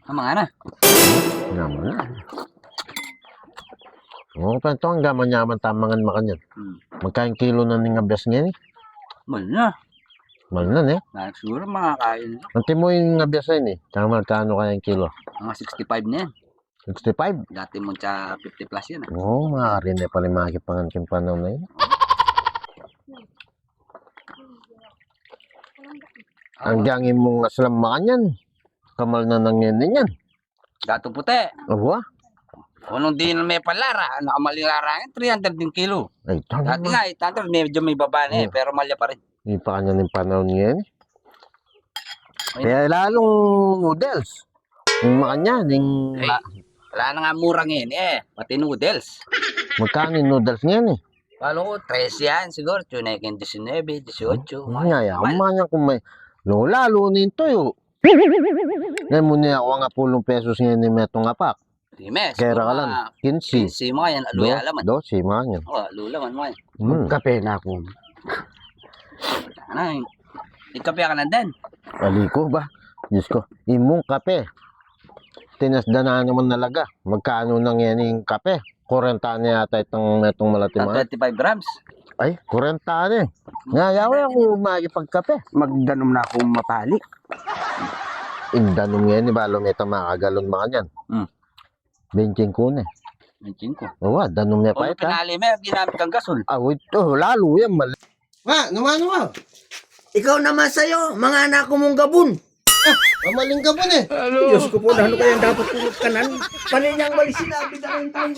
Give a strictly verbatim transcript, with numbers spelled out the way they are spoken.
Ang mga na. Naman na. Oo, pero ito, ang gaman-yaman, tamangan makanyan. Hmm. Magkano kilo na ning abias ngeni? Mahal na. Mahal na, ne? Na, siguro makakain. Antimo ing abias ini, tsaka magkano kaya ing kilo? Mga sixty-five na yan. Sixty-five? Dati mo siya fifty plus yan, ah. Oo, maaari na pala makipangan king panahon na yun. Ang gangin mong aslam makanyan. Kamal na nang yan, yan. Dato puti. Awa? Kung nung di na may palara, nakamal ing lara, eh, three hundred ing kilo. Ay, tama. Dati nga, eight hundred, medyo may baba na eh, hmm, pero mahal pa rin. Di pa kanya ning panahon ngayon. Ayun. Kaya lalong noodles. Yung makanyan, yung... Ay, la- wala na nga mura ngayon eh, pati noodles. Magkano yung noodles ngayon eh? Kala ko, trese yan siguro, tune king disinebe, disiotso. Yun nga, yan. Mahal. Ang mga kung may, lo, lalo na yung tuyo. Ngayon mo niya, ako nga pulong pesos ngayon ni metong apak. Di mes, kaya siguro ka lang, mga kinse. Kinse mo yan, alu ya laman. Dose, mga yan. O, alu laman mo yan. Hmm. Kape na ako. Ano, ikape ka na din? Ali ko ba? Diyos ko, imong kape. Tinasdan na naman talaga. Magkano na ngayon yung kape? Kurenta na yata itong, itong malati, mga twenty-five grams. Ay, kurenta na eh. Nga, yawa ako makipagkape. Magdanom na akong mapali. Indanom ngayon, ibalo may tama kagalon mga yan. Hmm. Benching ko na eh. Benching ko. Awa, danom niya pa ito. Pinali mo, ginamit kang gasol. Ah, wait, oh, lalo yan, mali. Ma, numano ka? Ikaw naman sayo, mga anak ko mong gabon. Ah, mamaling gabon eh. Diyos ko po, ano kaya dapat kong kanan? Paninyang mali sinabi na rin tayo.